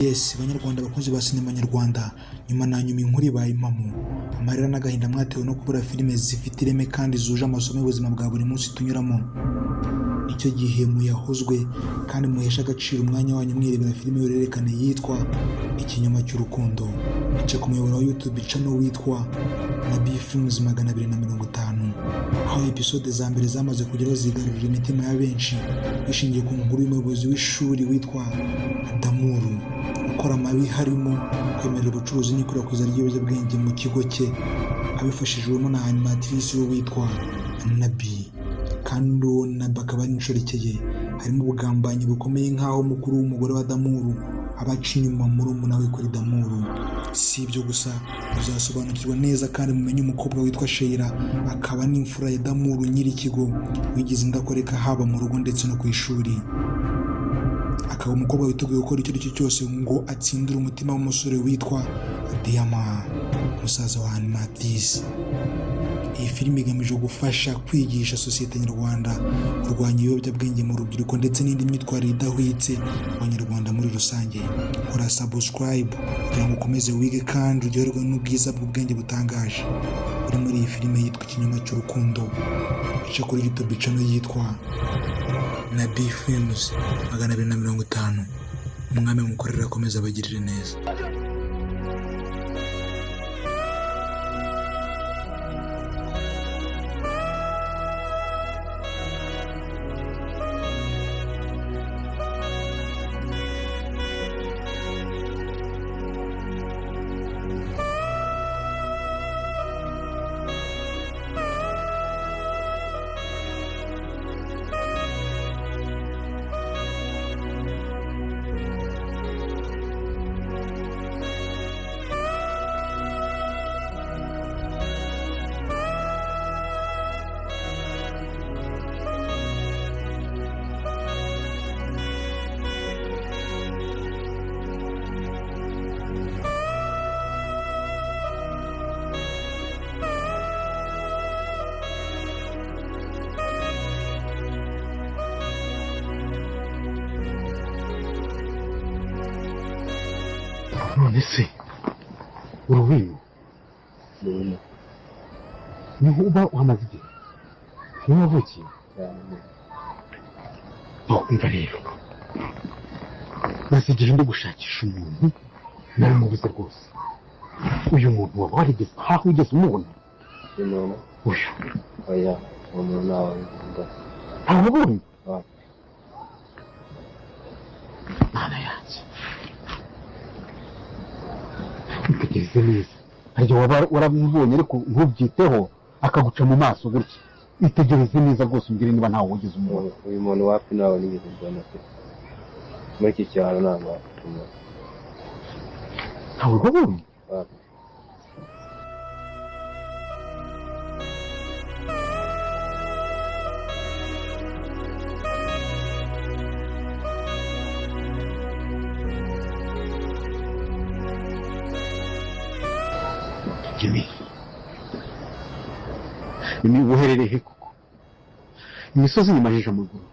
Yes, banyarwanda bakunzi ba sinema nyarwanda, nyuma na nyuma inkuru ibaye impamo. Amarira n'agahinda mwatewe no kubura filime zifite ireme kandi zuje amasomo y'ubuzima bwa buri munsi tunyuramo. Nicyo gihe muyahozwe kandi muheshe agaciro umwanya wanyu mwirebera filime y'uruhererekane yitwa Ikinyoma cy'Urukundo. Ica ku muyoboro wa YouTube channel witwa Nabi Films 250. Aho episode za mbere zamaze kugeraho zigarurira imitima ya benshi, bishingiye ku nkuru y'umuyobozi w'ishuri witwa Damuru, ukora amabi harimo kwemerera ubucuruzi n'ikwirakwiza ry'ibiyobyabwenge mu kigo cye, abifashijwemo na animatrice we witwa Nabi. Kandi uwo Nabi akaba ari inshoreke ye. Harimo ubugambanyi bukomeye nk'aho mukuru w'umugore wa Damuru aba aca inyuma murumuna we kuri Damuru. Si ibyo gusa, muzasobanukirwa neza kandi mumenye umukobwa witwa Sheila, akaba n'imfura ya Damuru nyir'ikigo, wigize indakoreka haba mu rugo ndetse no ku ishuri. Akaba umukobwa witeguye gukora icyo ari cyo cyose ngo atsindire umutima w'umusore witwa Diyama, musaza wa Animatrice. Iyi filime igamije gufasha kwigisha sosiyete nyarwanda kurwanya ibiyobyabwenge mu rubyiruko ndetse n'indi myitwarire idahwitse mu banyarwanda muri rusange. Kora subscribe kugira ngo ukomeze wige kandi uryoherwe n'ubwiza bw'ubwenge butangaje buri muri iyi filime yitwa Ikinyoma cy'Urukundo. Ica kuri YouTube channel yitwa Nabi Films 250. Umwami mukorera akomeze abagirire neza. None se uruwino niho uba uhamaze igihe, niho wavukiye? Umva rero, maze igihe ndi gushakisha umuntu naramubuze rwose. Uyu muntu waba warigeze haho ugeze umubona? Umuntu? Uyu. Oya, uwo muntu ntawe mbona. Ntawe ubonye? Oya. Mana yanjye, itegereze neza. Hari igihe waba waramubonye ariko ntubyiteho, akaguca mu maso gutya. Itegereze neza rwose umbwire niba ntawe wigeze umubona. Uyu muntu wapi, ntawe nigeze mbona pe. Muri iki cyaro ntabwo umuntu. Ntawe wabonye? Wapi. Jimmy, Jimmy, uherereye he koko? Imisozi nyimajije amaguru.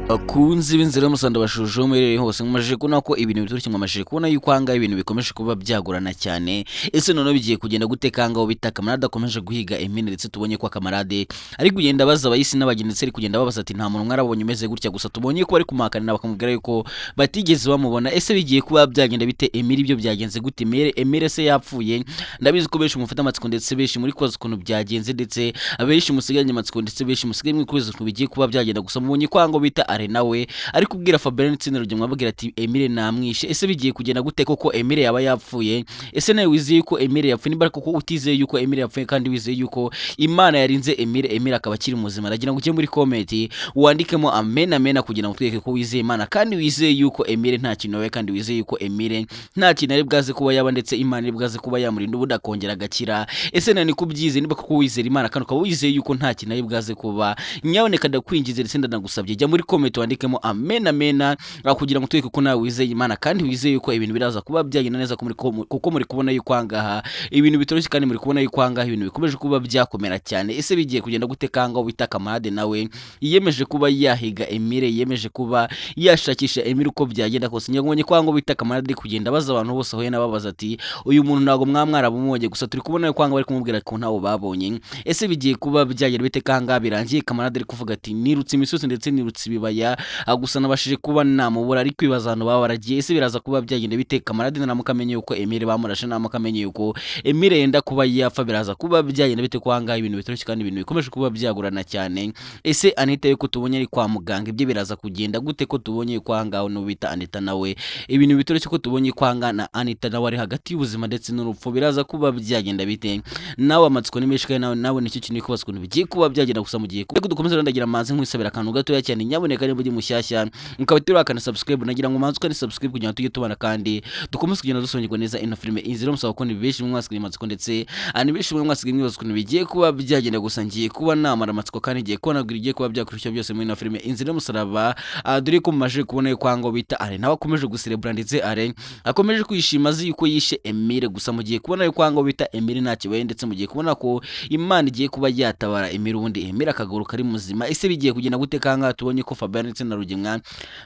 Bakunzi b'inzira y'umusanda bashuje muherereye hose, mumajije kubona ko ibintu biturutse, mwamajije kubona yuko ahangaha ibintu bikomeje kuba byagorana cyane. Ese noneho bigiye kugenda gute kangaho bita Kamarade akomeje guhiga Emine, ndetse tubonye ko Kamarade ari kugenda abaza abayisi n'abageni, ndetse ari kugenda babaza ati nta muntu mwarabonye umeze gutya. Gusa tubonye ko bari kumuhakanira bakamubwira yuko batigeze bamubona. Ese bigiye kuba byagenda bite Emile? Ibyo byagenze gute Emile? Emile se yapfuye? Ndabizi ko benshi mufite amatsiko, ndetse benshi muri kubaza ukuntu byagenze, ndetse abenshi musigaranye amatsiko, ndetse benshi musigaye muri kubaza ukuntu bigiye kuba byagenda. Gusa mubonye ko ahangaho bita Are nawe ari kubwira Fabien n'itsinda rujya mwabwira ati Emile namwishe. Ese bigiye kugenda gute koko Emile yaba yapfuye? Ese nawe wizeye yuko Emile yapfuye? Niba koko utizeye yuko Emile yapfuye kandi wizeye yuko Imana yarinze Emile, Emile akaba akiri muzima, ndagira ngo ujye muri comment wandikemo amen amen kugira ngo twereke ko wizeye Imana kandi wizeye yuko Emile nta kintu yabaye, kandi wizeye yuko Emile nta kintu ari bwaze kuba yaba, ndetse Imana iri bwaze kuba yamurinda ubundi akongera agakira. Ese nani kubyize? Niba koko wizera Imana kandi ukaba wizeye yuko nta kintu ari bwaze kuba, nyaboneka ndakwingize ndetse ndanagusabye, jya muri comment comment wandikemo amena amena, kugira ngo twereke ko nawe wizeye Imana kandi wizeye yuko ibintu biraza kuba byagenda neza, kuko muri kubona yuko ahangaha ibintu bitoroshye, kandi muri kubona yuko ahangaha ibintu bikomeje kuba byakomera cyane. Ese bigiye kugenda gute kanga bita Kamarade nawe yiyemeje kuba yahiga Emile, yiyemeje kuba yashakisha Emile uko byagenda kose? Nyabonye ko ahangaha bita Kamarade ari kugenda abaza abantu bose ahuye n'ababaza ati uyu muntu ntabwo mwarabumubonye? Gusa turi kubona yuko ahangaha bari kumubwira ko ntawo babonye. Ese bigiye kuba byagenda bite kanga birangiye Kamarade ari kuvuga ati nirutse imisozi ndetse nirutse ibibaya, gusa nabashije kuba namubura, ari kwibaza ahantu baba baragiye. Ese biraza kuba byagenda bite Kamarade naramuka amenye yuko Emile bamurashe, naramuka amenye yuko Emile yenda kuba yapfa? Biraza kuba byagenda bite ko ahangaha ibintu bitoroshye kandi ibintu bikomeje kuba byagorana cyane? Ese Anita yuko tubonye ari kwa muganga, ibyo biraza kugenda gute, ko tubonye ko ahangaha n'uwo bita Anita nawe ibintu bitoroshye, ko tubonye ko ahangaha na Anita nawe ari hagati y'ubuzima ndetse n'urupfu? Biraza kuba byagenda bite? Nawe amatsiko ni menshi kandi nawe nicyo kintu kubaza ukuntu bigiye kuba byagenda. Gusa mu gihe kuko dukomeza ndagira amazi nkwisabira akantu gatoya cyane, nyaboneka niba uri mushyashya ukaba turakana subscribe, nagira ngo manze ukane subscribe kugira ngo tujye tubana kandi dukomeze kugenda dusongerwa neza ino filime Inzira Musaba, ko ni benshi mwasigaye amatsiko ndetse ani benshi mwasigaye mwibaza ukuntu bigiye kuba byagenda. Gusa ngiye kuba namara amatsiko kandi ngiye kuba nabwira igiye kuba byakurikira byose muri ino filime Inzira y'Umusaraba. Dore ko mumaje kubona yuko ahangaho bita Are nawe akomeje guserebura ndetse Are akomeje kwishima azi yuko yishe Emile. Gusa mugiye kubona yuko ahangaho bita Emile ntacyo kibaye, ndetse mugiye kubona ko Imana igiye kuba yatabara Emile, ubundi Emile akagaruka ari muzima. Ese bigiye kugenda gute kangaha tubonye ko Fabien ndetse na Rugemwa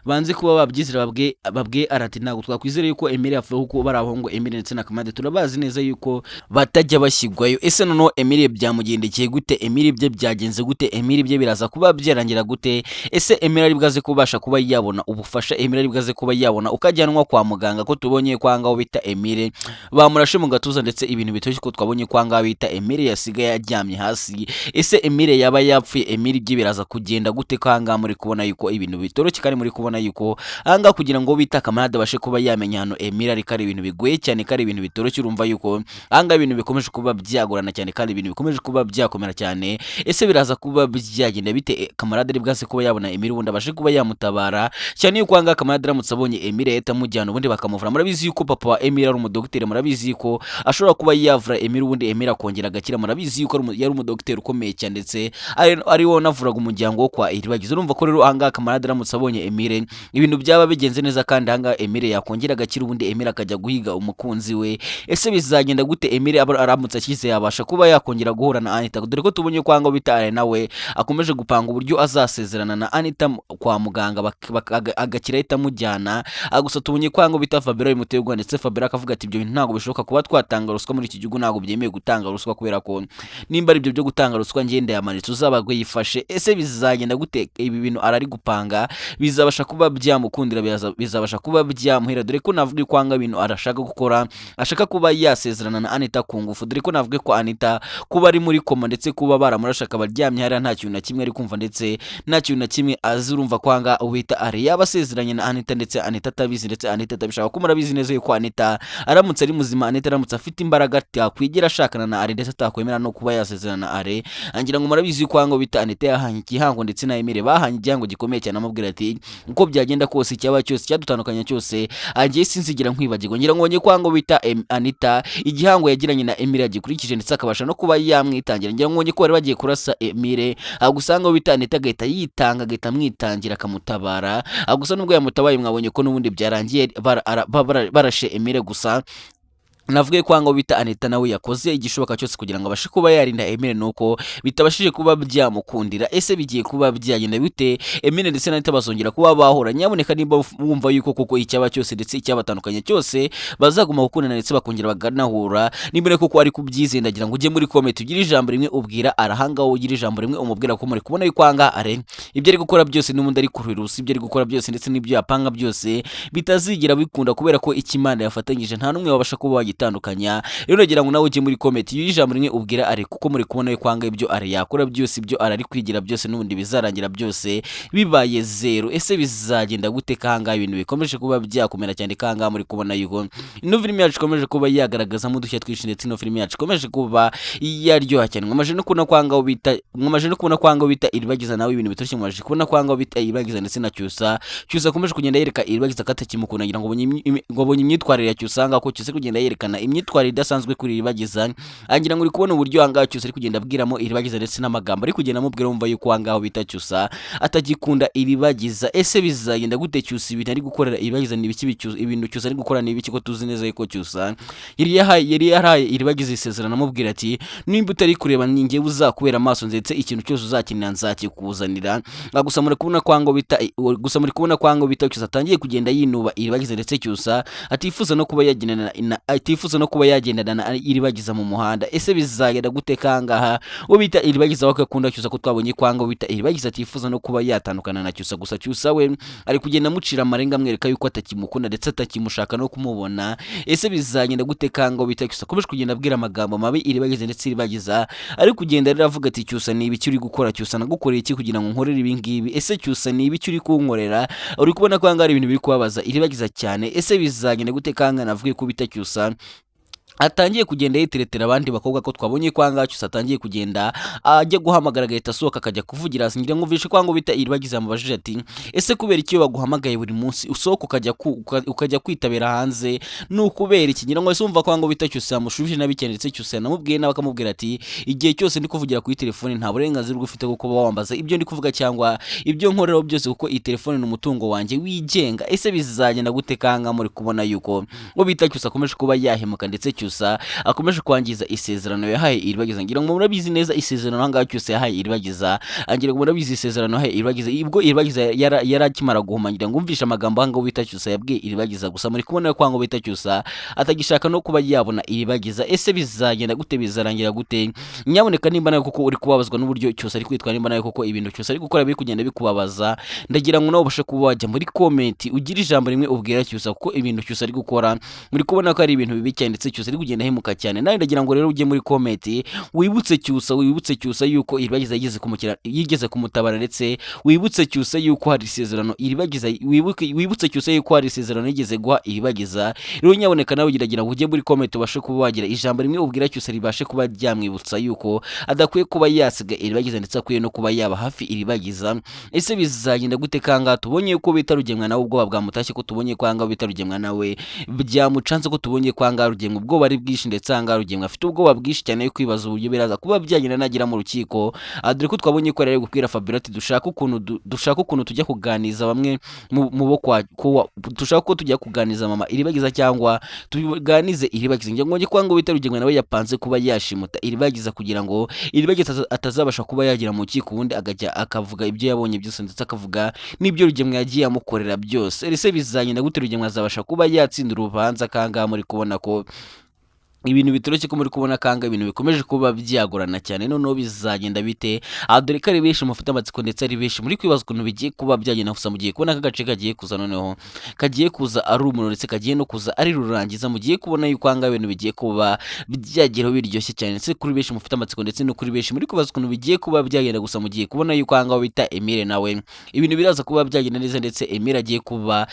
banze kuba babyizera, babwe arati ntabwo twakwizera yuko Emile yapfuye, kuko bari abahungu Emile ndetse na Kamade turabazi neza yuko batajya bashyigwayo. Ese noneho Emile byamugendekeye gute? Emile bye byagenze gute? Emile bye biraza kuba byarangira gute? Ese Emile ari bwaze kubasha kuba yabona ubufasha? Emile ari bwaze kuba yabona ukajyanwa kwa muganga, ko tubonye ko ahangaho bita Emile bamurashe mu gatuza ndetse ibintu bitoshye, ko twabonye ko ahangaha bita Emile yasigaye aryamye hasi? Ese Emile yaba yapfuye? Emile bye biraza kugenda gute ko ahangaha muri kubona yuko ibintu bitoroshye, kandi muri kubona yuko ahangaha kugira ngo bita Kamarade abashe kuba yamenya ahantu Emile ariko ari ibintu bigoye cyane, kandi ibintu bitoroshye? Urumva yuko ahangaha ibintu bikomeje kuba byagorana cyane kandi ibintu bikomeje kuba byakomera cyane. Ese biraza kuba byagenda bite? Kamarade ari bwaze kuba yabona Emile ubundi abashe kuba yamutabara, cyane yuko ahangaha Kamarade aramutse abonye Emile yahita amujyana ubundi bakamuvura. Murabizi yuko papa wa Emile ari umudogiteri, murabizi yuko ashobora kuba yavura Emile ubundi Emile akongera agakira. Murabizi yuko yari umudogiteri ukomeye cyane ndetse ari we wanavuraga umuryango wo kwa Iribagiza. Urumva ko rero ahangaha Kamarade aramutse abonye Emile ibintu byaba bigenze neza, kandi ahangaha Emile yakongera agakira ubundi Emile akajya guhiga umukunzi we. Ese bizagenda gute? Emile aramutse akize yabasha kuba yakongera guhura na Anita? Dore ko tubonye ko ahangaha bita Alain nawe akomeje gupanga uburyo azasezerana na Anita kwa muganga agakira ahita amujyana. Gusa tubonye ko ahangaha bita Fabiola bimuteye ubwoba, ndetse Fabiola akavuga ati ibyo bintu ntabwo bishoboka kuba twatanga ruswa muri iki gihugu, ntabwo byemewe gutanga ruswa, kubera ko nimba ari ibyo byo gutanga ruswa ngende yamanitse uzabagwe yifashe. Ese bizagenda gute? Ibi bintu arari gupanga bizabasha kuba byamukundira? Bizabasha kuba byamuhira? Dore ko navuga ko ahangaha ibintu arashaka gukora, ashaka kuba yasezerana na Anita ku ngufu. Dore ko navuga ko Anita kuba ari muri koma ndetse kuba baramurashe akaba aryamye hariya nta kintu na kimwe ari kumva ndetse nta kintu na kimwe azi. Urumva ko ahangaha uwita Are yaba asezeranye na Anita ndetse Anita atabizi ndetse Anita atabishaka, kuko murabizi neza yuko Anita aramutse ari muzima, Anita aramutse afite imbaraga atakwigira ashakana na Are ndetse atakwemera no kuba yasezerana na Are. Ngira ngo murabizi yuko ahangaha bita Anita yahanye igihango ndetse na Emile bahanye igihango gikomeye cyane, amubwira ati uko byagenda kose, icyaba cyose cyadutandukanya cyose, agiye sinzigera nkwibagirwa. Ngira ngo ko ahangaha bita Anita igihango yagiranye na Emile yagikurikije ndetse akabasha no kuba yamwitangira. Ngira ngo ko bari bagiye kurasa Emile, gusa ahangaha bita Anita agahita yitanga, agahita amwitangira akamutabara. Gusa nubwo yamutabaye mwabonye ko n'ubundi byarangiye barashe Emile. Gusa navuge ko ahangaha bita Anita nawe yakoze igishoboka cyose kugira ngo abashe kuba yarinda Emile, nuko bitabashije kuba byamukundira. Ese bigiye kuba byagenda bite? Emile ndetse na Anita bazongera kuba bahura? Nyaboneka nimba wumva yuko koko icyaba cyose ndetse icyabatandukanye cyose bazaguma gukundana ndetse bakongera baganahura, nimba koko ari kubyizeye, ndagira ngo ujye muri comment ugire ijambo rimwe ubwira arahanga, wowe ugire ijambo rimwe umubwira, ko muri kubona yuko ahangaha are ibyo ari gukora byose n'ubundi ari kuruhira ubusa, ibyo ari gukora byose ndetse n'ibyo yapanga byose bitazigera bikunda, kubera ko icyo Imana yafatanyije nta n'umwe wabasha kuba wagitandukanya. Rero nagira ngo nawe ujye muri comment iyo ijambo rimwe ubwira Are, kuko muri kubona yuko ahangaha ibyo Are yakora byose, ibyo Are ari kwigira byose n'ubundi bizarangira byose bibaye zero. Ese bizagenda gute kangaha ibintu bikomeje kuba byakomera cyane, kangaha muri kubona yuko ino filime yacu ikomeje kuba yagaragazamo udushya twinshi ndetse ino filime yacu ikomeje kuba yaryoha cyane? Mwamaje no kubona ko ahangaha bita Iribagiza nawe ibintu bitoroshye. Mwaje kubona ko ahangaha bita Iribagiza ndetse na Cyusa. Cyusa akomeje kugenda yereka Iribagiza ko atakimukunda. Ngira ngo ngo abonye imyitwarire ya Cyusa ahangaha, ko Cyusa ari kugenda yerekana imyitwarire idasanzwe kuri Iribagiza. Angira ngo uri kubona uburyo ahangaha Cyusa ari kugenda abwiramo Iribagiza, ndetse n'amagambo ari kugenda amubwira, wumva yuko ahangaha bita Cyusa atagikunda Iribagiza. Ese bizagenda gute? Cyusa ibintu ari gukorera Iribagiza ni ibiki? Ibintu Cyusa ari gukora ni ibiki, ko tuzi neza yuko Cyusa yari yarahaye Iribagiza isezerano, amubwira ati: "Nimba utari kureba, ni njyewe uzakubera amaso, ndetse ikintu cyose uzakenera nzakikuzanira." Gusa muri kubona ko bita Cyusa atangiye kugenda yinuba Iribagiza, ndetse Cyusa atifuza no kuba yagendana na Iribagiza mu muhanda. Ese bizagenda gute kangaha uwo bita Iribagiza we akunda Cyusa, ko twabonye kwanga bita Iribagiza atifuza no kuba yatandukana na Cyusa? Gusa Cyusa we ari kugenda amucira amarenga, amwereka yuko atakimukunda ndetse atakimushaka no kumubona. Ese bizagenda gute kanga bita Cyusa akomeje kugenda abwira amagambo mabi Iribagiza, ndetse Iribagiza ari kugenda rero avuga ati: "Cyusa, ni ibiki uri gukora? Cyusa, nagukoreye iki kugira ngo nkorere ibi ngibi? Ese Cyusa, ni ibiki uri kunkorera?" Uri kubona ko ahangaha hari ibintu biri kubabaza Iribagiza cyane. Ese bizagenda gute kanga navuge ko bita Cyusa atangiye kugenda yiteretera abandi bakobwa, ko twabonye ko ahangaha Cyusa atangiye kugenda ajya guhamagara agahita asohoka akajya kuvugira hasi? Ngira ngo mvishe ko ahangaha bita Iribagiza yamubajije ati: "Ese kubera iki iyo baguhamagaye buri munsi usohoka ukajya kwitabira hanze, ni ukubera iki?" Ngira ngo ese wumva ko ahangaha bita Cyusa yamushubije nabi cyane, ndetse Cyusa yanamubwiye nawe akamubwira ati: "Igihe cyose ndi kuvugira kuri telefone nta burenganzira bwo ufite bwo kuba wambaza ibyo ndi kuvuga cyangwa ibyo nkoreraho byose, kuko iyi telefone ni umutungo wanjye wigenga." Ese bizagenda gute kanga muri kubona yuko ngo bita Cyusa akomeje kuba yahemuka, ndetse Cyusa akomeje kwangiza isezerano yahaye Iribagiza? Ngira ngo murabizi neza isezerano ahangaha Cyusa yahaye Iribagiza. Ngira ngo murabizi isezerano yahaye Iribagiza ubwo Iribagiza yari akimara guhuma. Ngira ngo umvishe amagambo ahangaha bita Cyusa yabwiye Iribagiza. Gusa muri kubona ko ahangaha bita Cyusa atagishaka no kuba yabona Iribagiza. Ese bizagenda gute? Bizarangira gute? Nyaboneka, nimba nawe koko uri kubabazwa n'uburyo Cyusa ari kwitwara, nimba nawe koko ibintu Cyusa ari gukora biri kugenda bikubabaza, ndagira ngo nawe ubashe kuba wajya muri comment ugire ijambo rimwe ubwira Cyusa, kuko ibintu Cyusa ari gukora muri kubona ko ari ibintu bibi cyane, ndetse Cyusa ari kugenda ahemuka cyane. Nawe ndagira ngo rero ujye muri comment wibutse Cyusa yuko Iribagiza yigeze kumutabara, ndetse wibutse Cyusa yuko hari isezerano Iribagiza wibuke wibutse Cyusa yuko hari isezerano yigeze guha Iribagiza. Rero nyaboneka, nawe ugiragira ngo ujye muri comment ubashe kuba wagira ijambo rimwe ubwira Cyusa ribashe kuba ryamwibutsa yuko adakwiye kuba yasiga Iribagiza, ndetse akwiye no kuba yaba hafi Iribagiza. Ese bizagenda gute kangaha tubonye ko bita Rugemwa nawe ubwoba bwamutashye, ko tubonye ko ahangaha bita Rugemwa nawe byamucanze, ko tubonye ko ahangaha Rugemwa ubwoba ari bwinshi, ndetse ahangaha Rugemwa afite ubwoba bwinshi cyane yo kwibaza uburyo biraza kuba byagenda nagera mu rukiko? Dore ko twabonye ko yari ari gubwira Fabiola ati: "Dushaka ukuntu tujya kuganiza bamwe mu bo kwa dushaka ko tujya kuganiza mama Iribagiza cyangwa tuganize Iribagiza." Ngira ngo njye kwa ngo bita Rugemwa nawe yapanze kuba yashimuta Iribagiza kugira ngo Iribagiza atazabasha kuba yagera mu rukiko, ubundi akajya akavuga ibyo yabonye byose, ndetse akavuga n'ibyo Rugemwa yagiye amukorera byose. Ese bizagenda gute? Rugemwa azabasha kuba yatsinda urubanza kangaha muri kubona ko ibintu bitoroshye, ko muri kubona kanga ibintu bikomeje kuba byagorana cyane? Noneho bizagenda bite aha? Dore ko ari benshi mufite amatsiko, ndetse ari benshi muri kwibaza ukuntu bigiye kuba byagenda. Gusa mugiye kubona ko agace kagiye kuza noneho kagiye kuza ari umuriro, ndetse kagiye no kuza ari rurangiza. Mugiye kubona yuko ahangaha ibintu bigiye kuba byageraho biryoshye cyane, ndetse kuri benshi mufite amatsiko, ndetse no kuri benshi muri kwibaza ukuntu bigiye kuba byagenda. Gusa mugiye kubona yuko ahangaha bita Emile nawe ibintu biraza kuba byagenda neza, ndetse Emile agiye kuba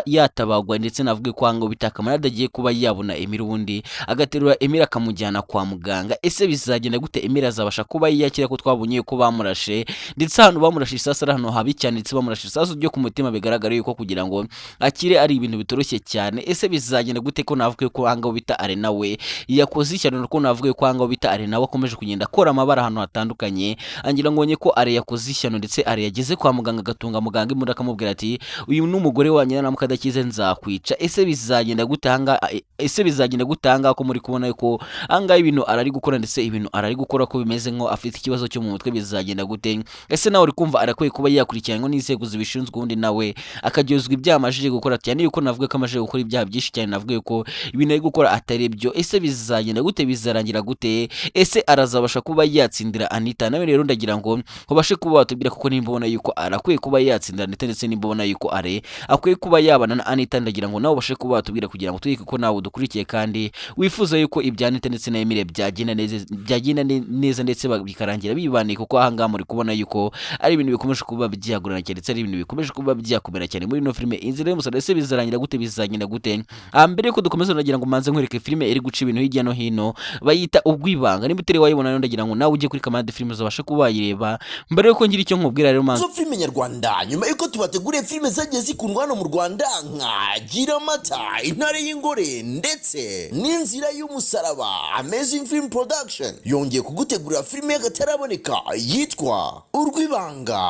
yatabagwa, ndetse navuge ko ahangaha bita Kamarade agiye kuba yabona Emile, ubundi agaterura Emile akamujyana kwa muganga. Ese bizagenda gute? Emile azabasha kuba yiyakira, ko twabonye ko bamurashe, ndetse ahantu bamurashe isasu ari ahantu habi cyane, ndetse bamurashe isasu ryo ku mutima, bigaragara yuko kugira ngo akire ari ibintu bitoroshye cyane? Ese bizagenda gute, ko navuge ko ahangaha bita Arena we yakoze ishyano, ko navuge ko ahangaha bita Arena we akomeje kugenda akora amabara ahantu hatandukanye? Angira ngo ko Are yakoze ishyano, ndetse Are yageze kwa muganga agatunga muganga imbunda, akamubwira ati: "Uyu ni umugore wanjye, naramuka adakize nzakwica." Ese bizagenda gute ahangaha? Ese bizagenda gute ahangaha, ko muri kubona ko ahangaha ibintu arari gukora, ndetse ibintu arari gukora ko bimeze nko afite ikibazo cyo mu mutwe? Bizagenda gute? Ese nawe uri kumva arakwiye kuba yakurikiranwa n'inzego zibishinzwe, ubundi nawe akaryozwa ibyaha amajije gukora, cyane yuko navuga ko amajije gukora ibyaha byinshi cyane, navuga ko ibintu ari gukora atari byo? Ese bizagenda gute? Bizarangira gute? Ese arazabasha kuba yatsindira Anita nawe? Rero ndagira ngo ubashe kuba watubwira kuko nimba ubona yuko arakwiye kuba yatsindira Anita, ndetse nimba ubona yuko are akwiye kuba yabana na Anita, ndagira ngo nawe ubashe kuba watubwira kugira ngo twereke ko nawe udukurikiye kandi wifuza. Mwifuza yuko ibya Anita ndetse na Emile byagenda neza, byagenda neza ndetse bikarangira bibaniye, kuko ahangaha muri kubona yuko ari ibintu bikomeje kuba byagorana cyane, ndetse ari ibintu bikomeje kuba byakomera cyane muri ino filime Inzira y'Umusaraba. Ese bizarangira gute? Bizagenda gute? Mbere yuko dukomeza, ndagira ngo manze nkwereke filime iri guca ibintu hirya no hino, bayita Urw'Ibanga. Niba utari wayibona rero, ndagira ngo nawe ujye kuri Kamarade Filime uzabashe kuba wayireba. Mbere yuko ngira icyo nkubwira rero, manze Zo filime nyarwanda, nyuma y'uko tubateguriye filime zagiye zikundwa hano mu Rwanda nka Gira Amata, Intare y'Ingore ndetse n'Inzira y'Umusaraba, Amazing Film Production yongeye kugutegurira filime y'akataraboneka yitwa Urw'Ibanga.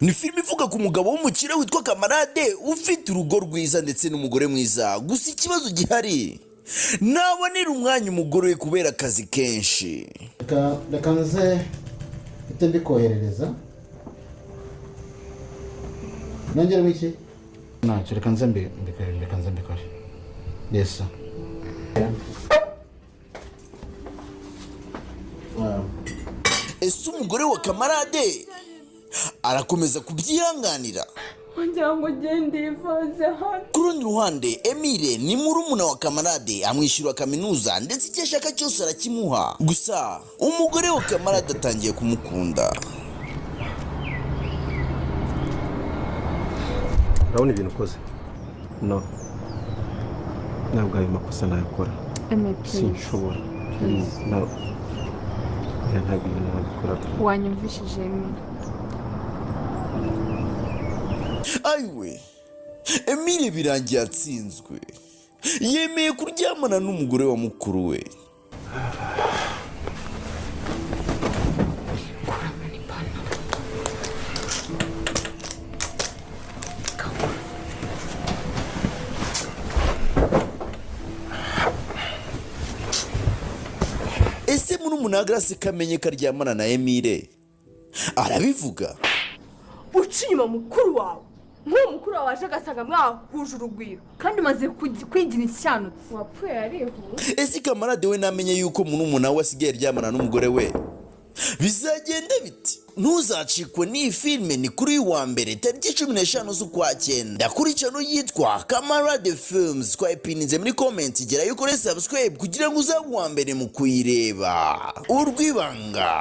Ni filime ivuga ku mugabo w'umukire witwa Kamarade, ufite urugo rwiza ndetse n'umugore mwiza. Gusa ikibazo gihari, ntabonera umwanya umugore we kubera akazi kenshi. Reka nze mpite mbikoherereza. Nongeremo iki? Ntacyo, reka nze mbikore, reka nze mbikore. Yes sir. Ese umugore wa Kamarade arakomeza kubyihanganira? Wagira ngo ugende yivanze hano. Ku rundi ruhande, Emile ni murumuna wa Kamarade, amwishyura kaminuza ndetse icyo ashaka cyose arakimuha. Gusa umugore wa Kamarade atangiye kumukunda. Urabona ibintu ukoze? No, ntabwo ayo makosa nayakora. Eme, please. Sinshobora. Please. No. Oya, ntabwo ibintu nabikora. Wanyumvishije, Eme? Ayiwe, Emile birangiye atsinzwe, yemeye kuryamana n'umugore wa mukuru we. Kuramo n'ipantaro. Ese murumuna wa Grace kamenye ko aryamana na Emile, arabivuga? Uca inyuma mukuru wawe, nk'uwo mukuru wawe waje agasanga mwahuje urugwiro, kandi umaze kwigira insyanutsi wapfuye yarihuse. Ese Kamarade we namenye yuko murumuna we asigaye aryamana n'umugore we, bizagenda biti? Ntuzacikwe n'iyi filime. Ni kuri uyu wa mbere tariki 15 z'ukwa cyenda kuri channel yitwa Kamarade Films. Twayipininze muri comment. Gerayo ukore subscribe kugira ngo uzabe uwa mbere mu kuyireba. Urw'Ibanga.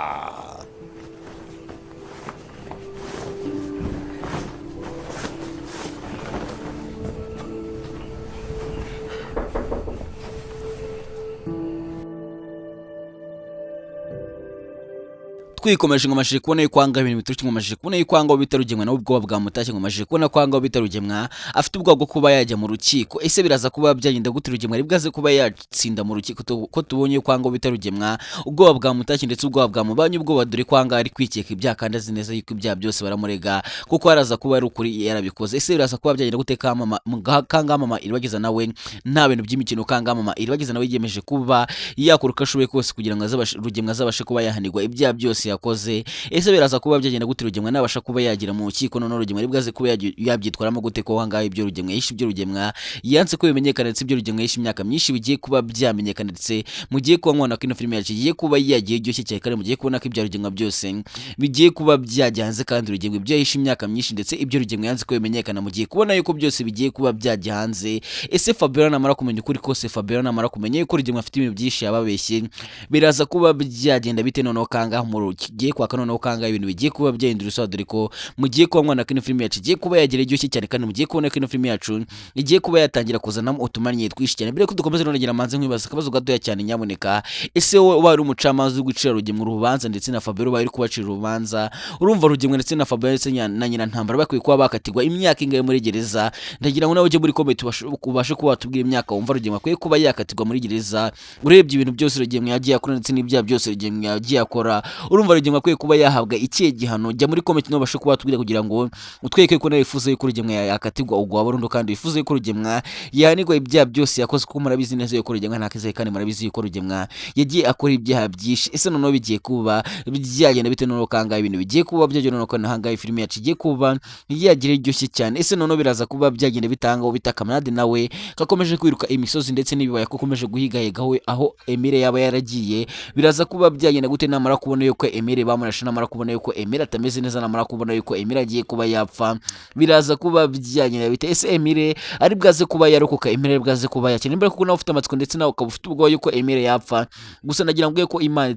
Twikomeje, ngo amashije kubona yuko ahangaha ibintu biturutse, ngo amashije kubona yuko ahangaha bita Rugemwa nawe ubwoba bwamutashye, ngo amashije kubona ko ahangaha bita Rugemwa afite ubwoba bwo kuba yajya mu rukiko. Ese biraza kuba byagenda gute? Rugemwa ari bwaze kuba yatsinda mu rukiko? Ko tubonye yuko ahangaha bita Rugemwa ubwoba bwamutashye ndetse ubwoba bwamubanye ubwoba, dore ko ahangaha ari kwikeka ibyaha kandi azi neza yuko ibyaha byose baramurega kuko araza kuba ari ukuri yarabikoze. Ese biraza kuba byagenda gute? Kangaha mama Iribagiza nawe nta bintu by'imikino. Kangaha mama Iribagiza nawe yiyemeje kuba yakora uko ashoboye kose kugira ngo Rugemwa azabashe kuba yahanirwa ibyaha byose yakoze. Ese biraza kuba byagenda gute Rugemwa nabasha kuba yagira mu rukiko? Noneho Rugemwa ari bwaze kuba yabyitwaramo gute, ko ahangaha ibyo Rugemwa yishe, ibyo Rugemwa yanze ko bimenyekana, ndetse ibyo Rugemwa yishe imyaka myinshi bigiye kuba byamenyekana, ndetse mugiye kuba mubona ko ino filime yacu igiye kuba yagiye iryoshye cyane, kandi mugiye kubona ko ibya Rugemwa byose bigiye kuba byajya hanze, kandi Rugemwa ibyo yahishe imyaka myinshi ndetse ibyo Rugemwa yanze ko bimenyekana, mugiye kubona yuko byose bigiye kuba byajya hanze. Ese Fabiola namara kumenya ukuri kose, Fabiola namara kumenya yuko Rugemwa afite ibintu byinshi yababeshye, biraza kuba byagenda bite? Noneho kangaha mu kigiye kwaka, noneho kangaha ibintu bigiye kuba byahindura isura, dore ko mugiye kuba mwana ko ino filime yacu igiye kuba yagira iryoshye cyane, kandi mugiye kubona ko ino filime yacu igiye kuba yatangira kuzanamo utumanye twinshi cyane. Mbere ko dukomeza, nongera manze nkwibaza akabazo gatoya cyane nyamuneka. Ese wowe ubaye uri umucamanza uri gucira Rugemwa urubanza ndetse na Fabiola ubaye uri kubacira urubanza, urumva Rugemwa ndetse na Fabiola ndetse na nyina Ntambara bakwiye kuba bakatirwa imyaka ingahe muri gereza? Ndagira ngo nawe ujye muri comment ubashe kuba watubwira imyaka wumva Rugemwa akwiye kuba yakatirwa muri gereza. Urebye ibintu byose Rugemwa yagiye akora ndetse n'ibyaha byose Rugemwa yagiye akora, urumva Rugemwa akwiye kuba yahabwa ikihe gihano? Jya muri comment nawe ubashe kuba watubwira kugira ngo utwereke ko nawe wifuza yuko Rugemwa yakatirwa ugwa burundu, kandi wifuza yuko Rugemwa yahanirwa ibyaha byose yakoze, kuko murabizi neza yuko Rugemwa nta kizere, kandi murabizi yuko Rugemwa yagiye akora ibyaha byinshi. Ese noneho bigiye kuba byagenda bite? Noneho kangahe ibintu bigiye kuba byagenda? Noneho nahangahe filime yacu igiye kuba yagira iryoshye cyane. Ese noneho biraza kuba byagenda bitanga aho bita Kamarade nawe kakomeje kwiruka imisozi ndetse n'ibibaya, ko akomeje guhigahiga aho Emile yaba yaragiye, biraza kuba byagenda gute namara kubona yuko Emile bamurashe, namara kubona yuko Emile atameze neza, namara kubona yuko Emile agiye kuba yapfa, biraza kuba byanyina bite? Ese Emile ari bwaze kuba yarokoka? Emile ari bwaze kuba yakira? Nimba kuko nawe ufite amatsiko ndetse nawe ukaba ufite ubwoba yuko Emile yapfa, gusa nagira ngo ko Imana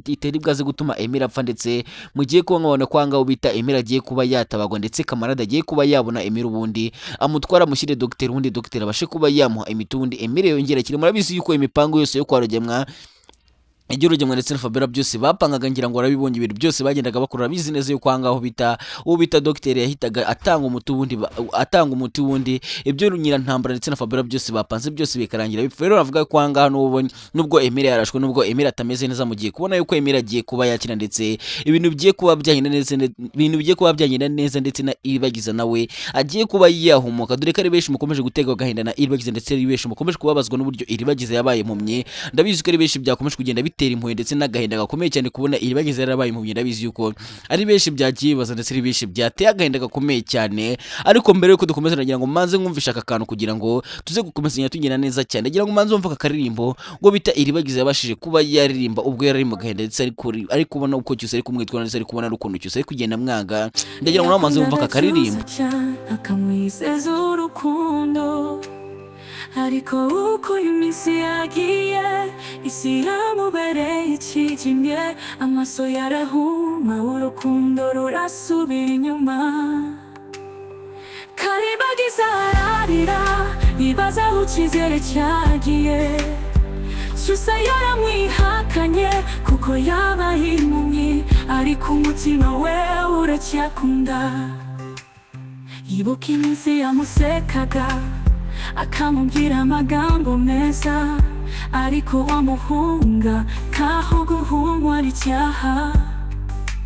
itari bwaze gutuma Emile apfa, ndetse mugiye kuba nkabona ko ahangaha bita Emile agiye kuba yatabagwa, ndetse kamarade agiye kuba yabona Emile, ubundi amutwara amushyire dogiteri, ubundi dogiteri abashe kuba yamuha imiti, ubundi Emile yongera akire. Murabizi yuko imipango yose yo kwa Rugemwa, ibyo Rugemwa ndetse na Fabiola byose bapangaga, ngira ngo warabibonye, ibintu byose bagendaga bakora, bizi neza yuko ahangaho bita uwo bita dogiteri yahitaga atanga umuti, ubundi atanga umuti, ubundi ibyo Nyirantambara ndetse na Fabiola byose bapanze byose bikarangira bipfa. Rero navuga ko ahangaha nubwo Emile yarashwe, nubwo Emile atameze neza, mugiye kubona yuko Emile agiye kuba yakira, ndetse ibintu bigiye kuba byagenda neza, ibintu bigiye kuba byagenda neza, ndetse na Iribagiza nawe agiye kuba yahumuka, dore ko ari benshi mukomeje guterwa agahinda na Iribagiza, ndetse ari benshi mukomeje kubabazwa n'uburyo Iribagiza yabaye impumyi. Ndabizi ko ari benshi byakomeje kugenda bitera impuhwe ndetse n'agahinda gakomeye cyane kubona Iribagiza yarabaye impumyi. Ndabizi yuko ari benshi byagiye bibaza, ndetse ari benshi byateye agahinda gakomeye cyane. Ariko mbere yuko dukomeza, nagira ngo manze mwumvishe aka kantu kugira ngo tuze gukomezanya tugenda neza cyane. Ndagira ngo manze wumve aka karirimbo ngo bita Iribagiza yabashije kuba yaririmba ubwo yari ari mu gahinda, ndetse ari kubona uko Cyusa ari kumwitwara, ndetse ari kubona n'ukuntu Cyusa ari kugenda mwanga. Ndagira ngo nawe manze wumve aka karirimbo. Akamwizeza urukundo, ariko uko iminsi yagiye, isi yamubereye ikijimye, amaso yarahuma, urukundo rurasubira inyuma. Karibagiza ararira, yibaza aho icyizere cyagiye. Cyusa yaramwihakanye kuko yabaye impumyi, ariko umutima we uracyakunda. Yibuka iminsi yamusekaga, akamubwira amagambo meza, ariko wamuhunga kaho guhungwa ari icyaha.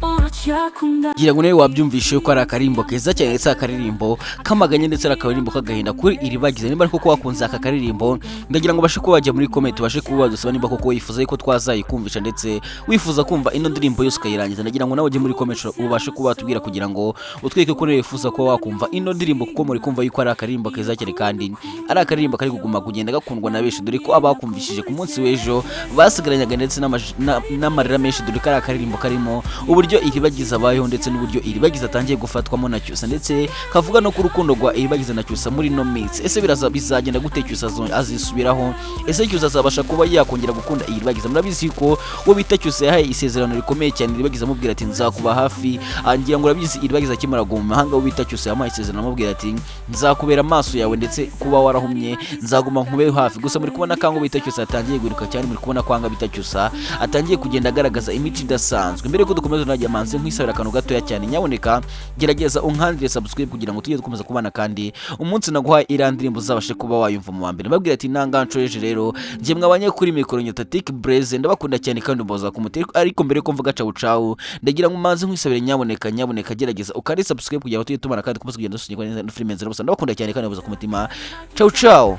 Uracyakunda. Ngira ngo nawe wabyumvishe ko ari akaririmbo keza cyane, ndetse akaririmbo kamaganye, ndetse ari akaririmbo k'agahinda kuri Iribagiza. Nimba ariko ko wakunze aka karirimbo, ndagira ngo ubashe kuba wajya muri comment, ubashe kuba wadusaba nimba koko wifuza yuko twazayikumvisha, ndetse wifuza kumva ino ndirimbo yose ukayirangiza. Ndagira ngo nawe ujye muri comment ubashe kuba watubwira kugira ngo utwereke ko nawe wifuza kuba wakumva ino ndirimbo, kuko muri kumva yuko ari akaririmbo keza cyane, kandi ari akaririmbo kari kuguma kugenda gakundwa na benshi, dore ko abakumvishije ku munsi w'ejo basigaranyaga ndetse n'amarira menshi, dore ko ari akaririmbo karimo uburyo Iribagiza abayeho, ndetse n'uburyo Iribagiza atangiye gufatwamo na Cyusa, ndetse kavuga no ku rukundo rwa Iribagiza na Cyusa muri ino minsi. Ese biraza bizagenda gute? Cyusa azisubiraho? Ese Cyusa azabasha kuba yakongera gukunda Iribagiza? Murabizi ko uwo bita Cyusa yahaye isezerano rikomeye cyane Iribagiza, amubwira ati: "Nzakuba hafi." Ngira ngo urabizi, Iribagiza akimara kuguma mu mahanga, uwo bita Cyusa yamuhaye isezerano amubwira ati: "Nzakubera amaso yawe, ndetse kuba warahumye nzaguma nkube hafi." Gusa muri kubona ko bita Cyusa atangiye guhiruka cyane, muri kubona ko bita Cyusa atangiye kugenda agaragaza imico idasanzwe. Mbere yuko dukomeza, najya manze nkwisabira akantu gatoya cyane. Nyaboneka gerageza unkandire subscribe kugira ngo tujye dukomeza kubana, kandi umunsi naguhaye iriya ndirimbo uzabashe kuba wayumva mu wa mbere. Mbabwira ati ntanganshojeje. Rero njye mwabanye kuri mikoro Nyatatik Blaze, ndabakunda cyane kandi mboza ku mutwe. Ariko mbere yuko mvuga cawu cawu, ndagira ngo manze nkwisabire, nyaboneka nyaboneka gerageza ukande subscribe kugira ngo tujye tubana kandi dukomeze kugenda dusunikwa neza na filime nzira. Gusa ndabakunda cyane kandi mboza ku mutima. Cawu cawu.